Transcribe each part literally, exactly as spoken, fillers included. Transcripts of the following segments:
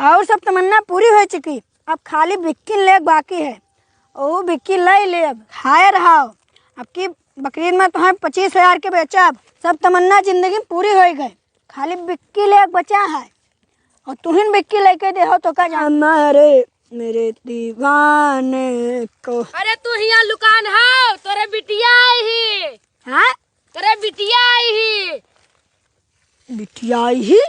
और सब तमन्ना पूरी होइ चुकी, अब खाली बिक्की लेक बाकी है। ओहू बिक्की लइ लेब, खाए रहो। अब की बकरीद मा तोहैं पच्चीस हजार के बेचब, सब तमन्ना जिंदगी मा पूरी होइ गए, खाली बिक्की लेक बचा है। और तुहिन बिक्की लइके देहो तो का जान। हमारे मेरे दीवाने को। अरे तू हियाँ लुकान हो, तोरे बिटिया आई ही। हाँ? तोरे बिटिया आई ही। बिटिया आई ही?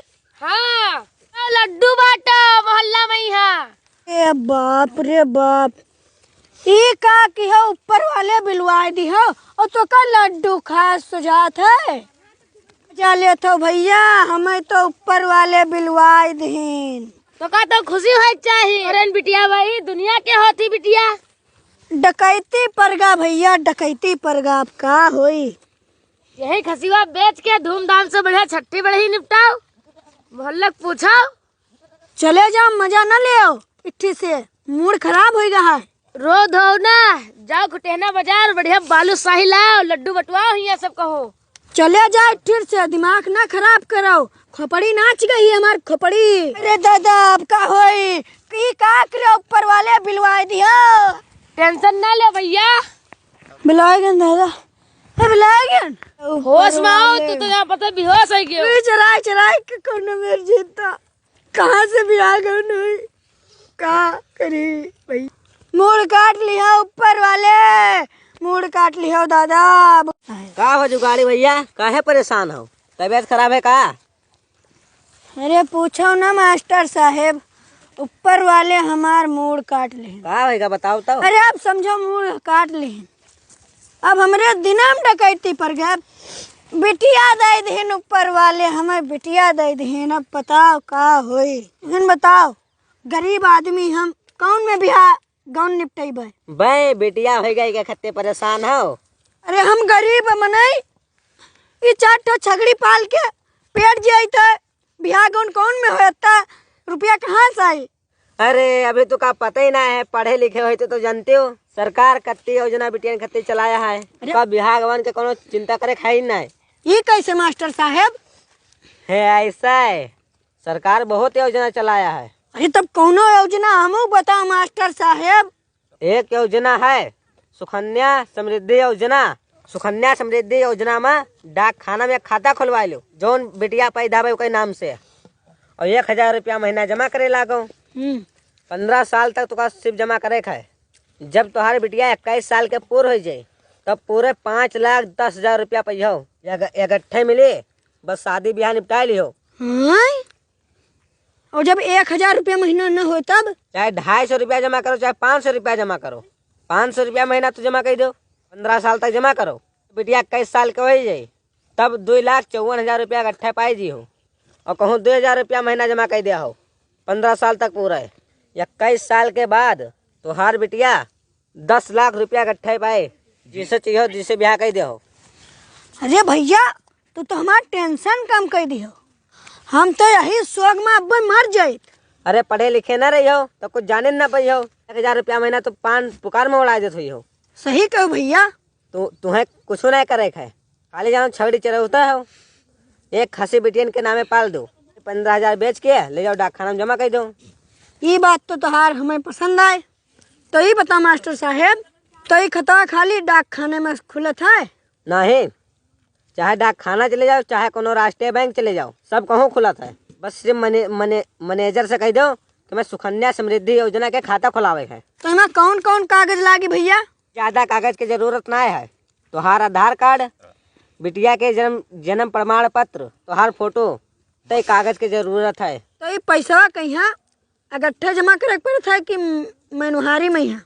हाँ, लड्डू बाँटो मोहल्ला मा इहाँ। ए बाप रे बाप, ई का किहो, ऊपर वाले बिलवाइ दिहो और तोका लड्डू खाए सुझात है। मजा लेत हो भइया, हमें तो ऊपर वाले बिलवाइ दिहिन। तोका तो खुशी होइ चाही। अरे बिटिया भाई, दुनिया के होती बिटिया। डकैती परगा भइया, डकैती परगा, अब का होई? यही खसिवा बेच के धूमधाम से बढ़िया छठी बढ़ी निपटाओ, मोहल्ला के पूछो। चले जाओ, मजा न लेओ, इट्ठी से मूड खराब होइ गा है। रो धो ना, जाओ खुटेहना बाजार, बढ़िया बालूशाही लाओ, लड्डू बटवाओ, हियाँ सब कहो। चले जाओ इट्ठी से, दिमाग ना खराब करो, खोपड़ी नाच गई हमार खोपड़ी। अरे दादा, अब का होई? की का करे, ऊपर वाले बिलवाइ दिहो। टेंशन ना ले भइया। बिलाए गन दादा, ए, बिलाए गन। होश मा आओ, तू तो यहाँ पता बेहोश होइ गयो। ए, चराई, चराई के कौनो मेर जीता। कहाँ से बिलाए गन होई? का करी भाई? मूड काट लिहो ऊपर वाले, मूड काट लिहो दादा। का हो जुगाड़ी भइया, काहे परेशान हो? तबियत खराब है का? अरे पूछो ना मास्टर साहेब, ऊपर वाले हमार मूड काट लिहिन। का होइगा बताओ तो। अरे अब समझो मूड काट लिहिन। अब हमरे दिना मा डकैती पर गए। बिटिया दइ दिहिन ऊपर वाले, हमें बिटिया दइ दिहिन। अब बताओ का होई, तुहिन बताओ। गरीब आदमी हम, कौन में बिहा गौन निपटइबे। बे, बिटिया होइ गई के खत्ते परेशान हो? अरे हम गरीब मनई, ई चार ठो छगड़ी पाल के पेट जियत है, बिहा गौन कौन में होई, इतना रुपया कहाँ से आई? अरे अभी तो का पता ही ना है, पढ़े लिखे होते तो जानते हो, सरकार कत्ती योजना बिटियन खत्ती चलाया है। अरे का बिहा गौन के कौनो चिंता करे खाई ना है। ई कैसे मास्टर साहेब? है ऐसा है, सरकार बहुत योजना चलाया है। अरे तब कौनो योजना हमहू बताओ मास्टर साहेब। एक योजना है सुकन्या समृद्धि योजना। सुकन्या समृद्धि योजना मा डाक खाना मा खाता खुलवाइ लो, जौन बिटिया पैदा भई ओके नाम से, और एक हजार रुपया महीना जमा करे लागो। हम्म। पन्द्रह साल तक तोका सिर्फ जमा करे के है। जब तोहार बिटिया इक्कीस साल के पूर होइ जाई, तब पूरे पाँच लाख दस हजार रुपया पइहो। एक, एकट्ठे मिली, बस शादी बियाह निपटाइ लिहो। हाँ? और जब एक हजार रुपया महीना न हो तब? चाहे ढाई सौ रुपया जमा करो, चाहे पाँच सौ रुपया जमा करो, पाँच सौ रुपया महीना तू जमा कइ देउ, पन्द्रह साल तक जमा करो। बिटिया इक्कीस साल के होइ जाई, तब दुइ लाख चौवन हजार रुपया इकट्ठा पाइ जिहो, और कहूँ दुइ हजार रुपया महीना जमा कइ दिया हो, पन्द्रह साल तक पूरा है। इक्कीस साल के बाद तोहार बिटिया दस लाख रुपया इकट्ठा पाए, जिसे चाहिए जिसे बियाह कइ दिया हो। अरे भइया, तू तो हमार tension कम कइ दिहो। हम तो यही शौक मा अब्बे मर जाइत। अरे पढ़े लिखे ना रही हो तो कुछ जाने ना पाई हो। एक हजार रुपया महीना तो पान पुकार मा उड़ाइ देत हुई हो। सही कहो भइया। तू, तुहें कुछ ना करे के है, खाली जानो छगड़ी चरौता हो, एक खसी बिटियन के नामे पाल दो, पन्द्रह हजार बेच के ले जाओ डाकखाना मा जमा कइ दो। ई बात तो तोहार हमें पसंद आए। तो ई बता मास्टर साहेब, तो ई खतवा खाली डाकखाने मा खुलत है? नहीं, चाहे डाकखाना चले जाओ, चाहे कोनो राष्ट्रीय बैंक चले जाओ, सब कहूँ खुलत है। बस सिर्फ मने-, मने-, manager से कहि देउ कि मैं सुकन्या समृद्धि योजना के खाता खुलावे है। तो एमा कौन कौन कागज लागी भइया? ज्यादा कागज के जरूरत ना है। तोहार आधार कार्ड, बिटिया के जन्म, जन्म प्रमाण पत्र, तोहार फोटो, तय कागज के जरूरत है। तो ई पैसवा कइहाँ इकट्ठे जमा करे के पड़त है कि मनुहारी मइहाँ?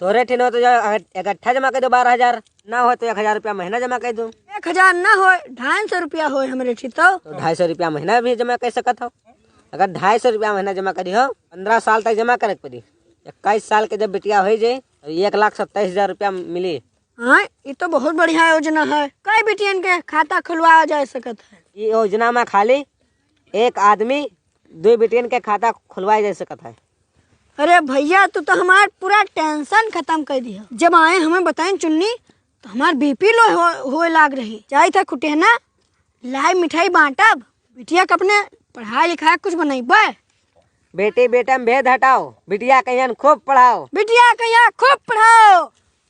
तोरे ठिन हो तो जा, अगर इकट्ठा जमा कइ दो बारह हजार, ना हो तो एक हजार रुपया महीना जमा कइ दो। एक हजार ना होय, ढाई सौ रुपया होय हमरे ठिन तो। तो ढाई सौ रुपया महीना भी जमा कइ सकत हो। अगर ढाई सौ रुपया महीना जमा करी हो, पन्द्रह साल तक जमा करे के पड़ी। इक्कीस साल के जब बिटिया होइ जाए, तो एक लाख सत्ताईस हजार रुपया मिली। हाँ, ई तो बहुत बढ़िया योजना है। कई बिटियन के खाता खुलवाया जा सकत है? ई योजना मा खाली एक आदमी दुइ बिटियन के खाता खुलवाए जा सकत है। अरे भइया, तू तो हमार पूरा tension खतम कइ दिहो। जब आए हमें बताइन चुन्नी, तो हमार BP low हो, होए लाग रही। जाइत है खुटेहना, लाई मिठाई बाँटब, बिटिया के अपने पढ़ाई लिखाई कुछ बनइबे। बेटी बेटा में भेद हटाओ, बिटिया कहियन खूब पढ़ाओ। बिटिया कहिया खूब पढ़ाओ।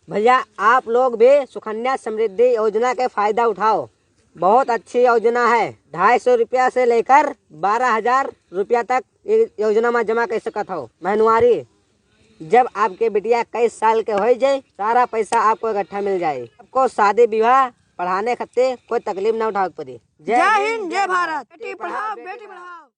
भैया, आप लोग भी सुकन्या समृद्धि योजना के फायदा उठाओ। बहुत अच्छी योजना है। ढाई सौ रुपया से लेकर बारह हजार रुपया तक ये योजना में जमा कर सकत हो। महनवारी, जब आपके बिटिया इक्कीस साल के हो जाए, सारा पैसा आपको इकट्ठा मिल जाए। आपको शादी विवाह पढ़ाने खत्ते कोई तकलीफ ना उठावे के पड़ी। जय हिंद, जय भारत। बेटी पढ़ाओ, बेटी पढ़ाओ।